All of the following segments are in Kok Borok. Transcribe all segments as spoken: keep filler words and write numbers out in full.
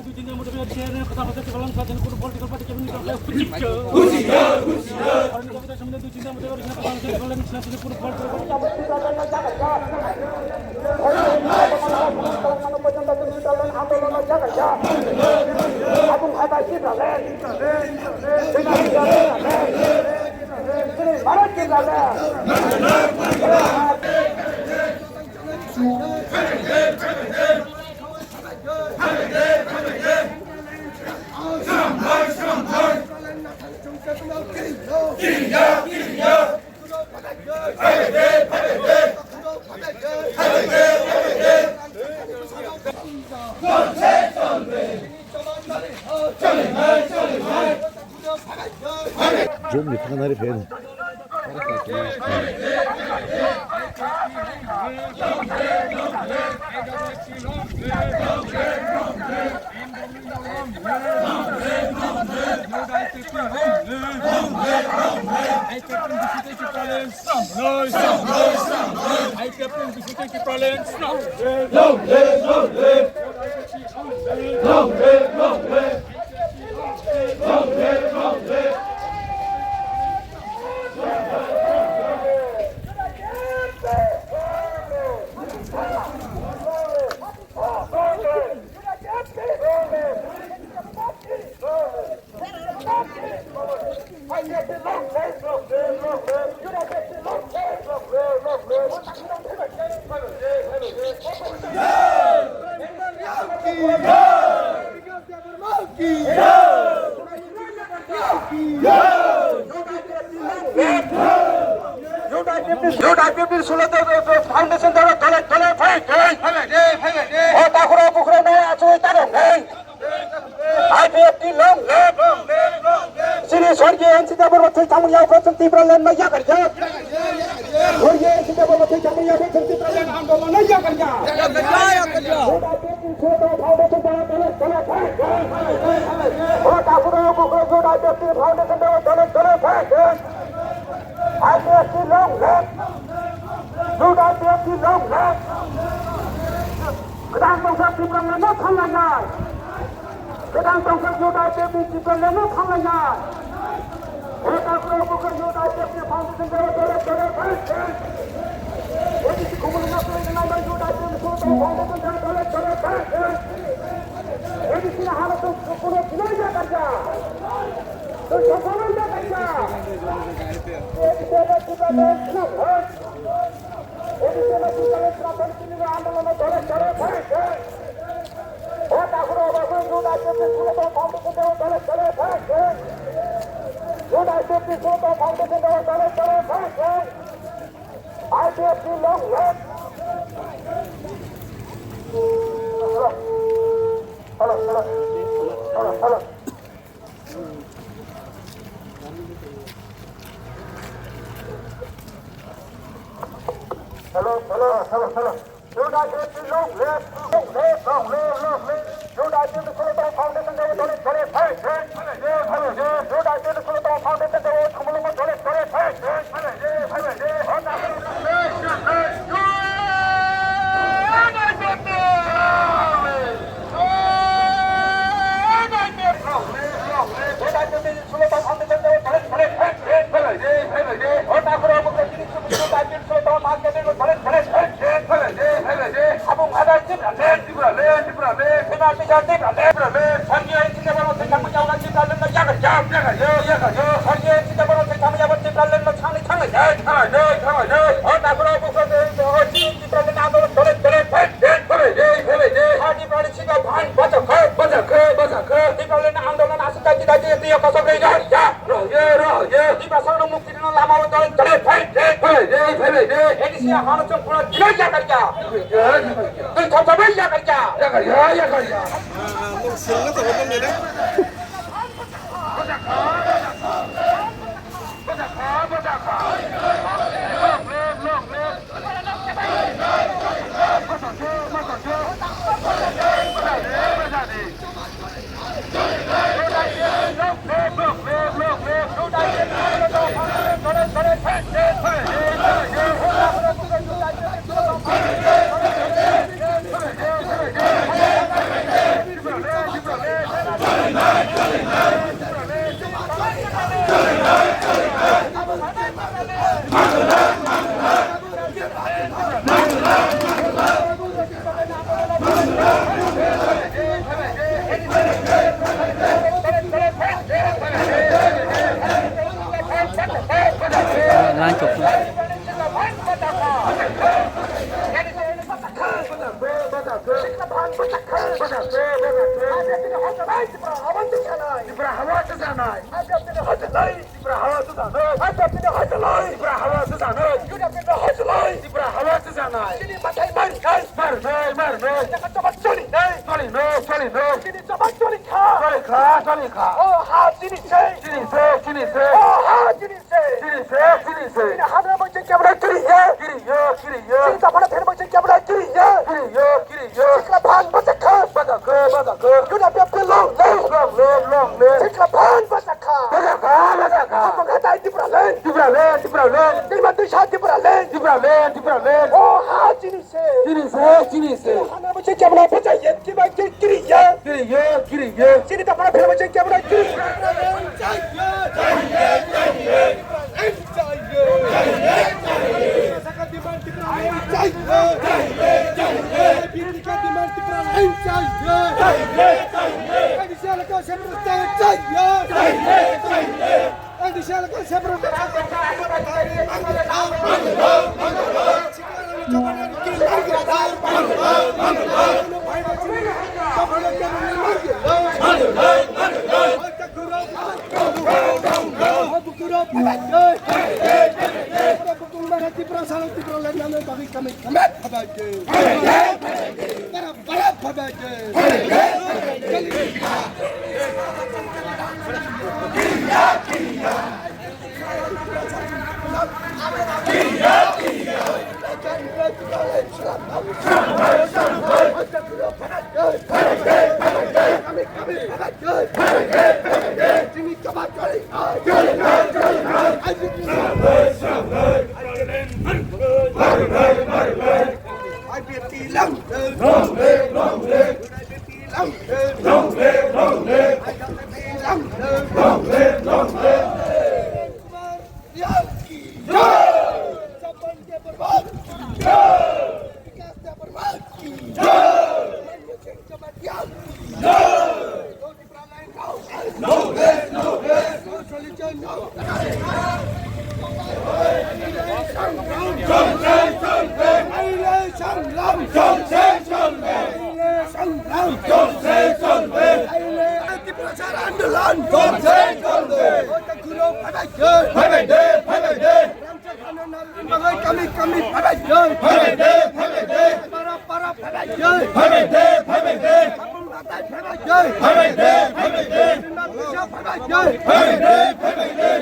দুই তিনটার মধ্যে বিহার চেয়ারে কথা বলতে পারলাম, স্বাধীন কোনো পলিটিক্যাল পার্টি কেমন নিতে হবে? হুঁশিয়ার, হুঁশিয়ার, হুঁশিয়ার। কারণ জগতের সামনে দুই তিনটার মধ্যে বিহার চেয়ারে কথা বলতে পারলাম, স্বাধীন কোনো পলিটিক্যাল পার্টি আন্দোলন জায়গা যা। এবং হাতাশি জানেন। তিনি ভারতকে জানেন। Jumni thangnari phaino. Long live, long live. Long live, long live. Long live, long live. United Foundation dole dole dole phai phai. O takhura bukhura no achoi tarong nai. I P F T long live. Sini sorgiya N C Debbarma thwi thangmani yaphang Tipraland no yakarjak. Sorgiya N C Debbarma thwi thangmani yaphang Tipraland andolon no yakarjak. United Foundation dole dole dole phai. O takhura bukhura United Foundation dole dole dole phai. I P F T long live. Youth I P F T long live. Kwtal tongsa Tipraland no thanglainai. Kwtal tongsa Youth I P F T Tipraland no thanglainai. Youth I P F T Foundation dole dole dole phai. A D C khumulwng no twiwi nai Youth I P F T Foundation dole dole dole phai. A D C ni hala to kono sinai ya karja. To sokolon ya karja. I P F T long live. Hello, hello, hello, hello. Hello, hello, hello, hello. United long live, long live, long live, long live. United Foundation dole dole dole phai phai. United Foundation dole dole phai phai. Tipraland andolon aswk kaki kaki twiwi kosok rwya. Tiprasa rok mukti rwna lama o dol dole phai de. Phai de, phai de. A D C hano chwng phano dile yakarya. Twi thok thok yakarya. Yakarya, yakarya. Line kok. Tipra hawa se janai. Tipra hawa se janai. Tipra hawa se janai. Chini mathai marnai. Marnai, marnai. Chini chobak cholinai. Cholinai, cholinai. Chini chobak cholikha. Cholikha, cholikha. O ha chini se. Chini se, chini se. O ha chini se. Chini se, chini se. Chini hagra bai chini kebra kiriya. Kiriya, kiriya. Chini tapana pher bai chini kebra kiriya. Kiriya, kiriya. Sikla phan bachakha. Bachakha, bachakha. Yuna bep ke long live. Long live, long live. Sikla phan bachakha. Bachakha, bachakha. Hamang hatai Tipraland. Tipraland, Tipraland. Nirma disa Tipraland. Tipraland, Tipraland. O ha chini se. Chini se, chini se. Hana bachai kebra bachai yet kiba kiriya. Kiriya, kiriya. Chini tapana pher bachai kebra kiriya. Tipra salo Tipra lai nang bagwi kami kami phabaidi. Bara bara phabaidi. Kami, kami, phabaidi. Phabaidi, phabaidi. Para, para, phabaidi. Phabaidi, phabaidi. Apung batai, phabaidi. Phabaidi, phabaidi. Phabaidi, phabaidi.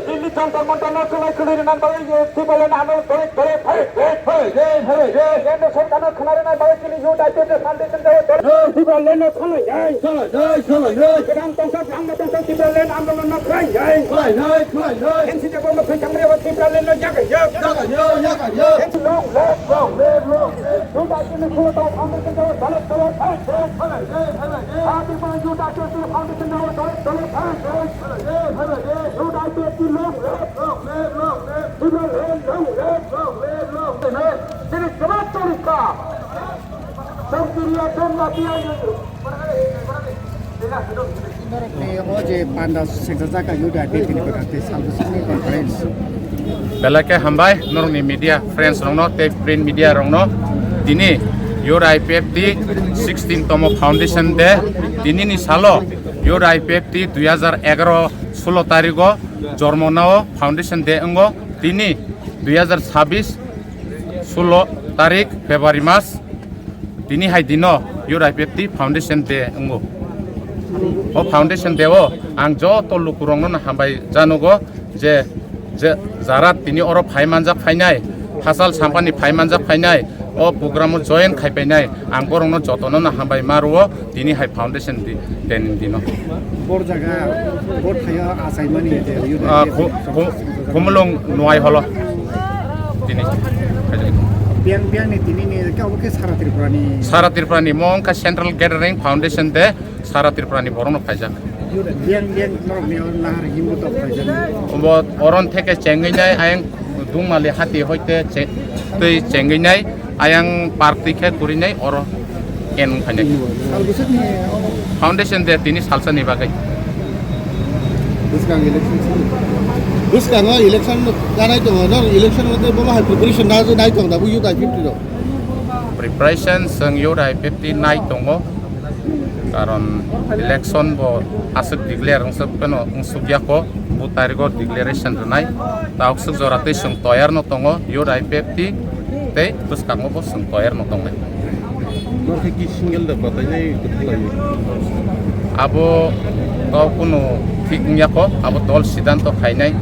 Delhi Jantar Mantar no khwlai khwlai rwna bagwi Tipraland ano dole dole phai phai phai phai phai. Kendra Sorkar no khwlai rwna bagwi chini U D I P F ni foundation dole dole Tipraland no salai jai. Salai jai, salai jai. Kwdang tongthok, bangma tongthok Tipraland andolon no khlai jai. Khlai jai, khlai jai. N C P bo no phai thangmani abo Tipraland no yakai yak. Yakai yak, yakai yak. Long live, long live, long live. U D I P F ni khwlai tong foundation dole dole phai phai. Salai jai, salai jai. Ati bo U D I P F ni foundation dole dole phai phai. Salai jai, salai jai. U D I P F ni long live. Long live, long live. Tipraland long live, long live, long live. Chini jawab tuli ka. Sangkiriya don mati ayo. Norokni o je panda sengsa jaka U D I P F ni kwtal tei salbwswkni conference. Belai khe hambai norokni media friends rokno tei print media rokno. Tini U D I P F T sixteen tomo foundation day. Tinini salo U D I P F T dui hazar egaro sulo tarigo jormo nao foundation day wngo. Tini dui hazar sabis sulo tarik February mas, tini hai dino U D I P F T foundation day wngo. O foundation day o ang joto lukurokno no hambai janugo je, je jara tini oro phai manjak phainai, hachal sampani phai manjak phainai, o program o join khai painai, ang borokno jotono no hambai ma rwo. Tini hai foundation di, training dino. Bor jaga, bor thaya achaimani je, Ah, khu-, khu-, Khumulwng Nuai Holo. Tini khaijak. Biyang, biyang ni tini ni khe obo khe Sara Tripura ni. Sara Tripura ni mo wngkha Central Gathering Foundation de Sara Tripura ni borok no khaijak. Biyang, biyang norok ni nahar himbo tok khaijak. Obo oron theke chengwi nai ayang Dungmali hati hoite che-, twi chengwi nai ayang park twi khe kwrwi nai oro. Ken wngkha nai. Sal bwswk ni obo? Foundation de tini salsa ni bagwi. Bwskango election sini. Bwskango election kanai tongo, no election mode bomo hai preparation na nai tong da bu youth I fifty rok. Preparation chwng youth I fifty nai tongo. Karon election bo aswk declare wngsa pheno wngsukya ko, bu tariko declaration rwnai. Taokswk jora tei chwng toyar no tongo, youth I fifty tei bwskango bo chwng toyar no tongnai. Norok khe ki single da batainai kwthalaio? Abo to kunu thik wngya ko, abo dol siddhanto khainai.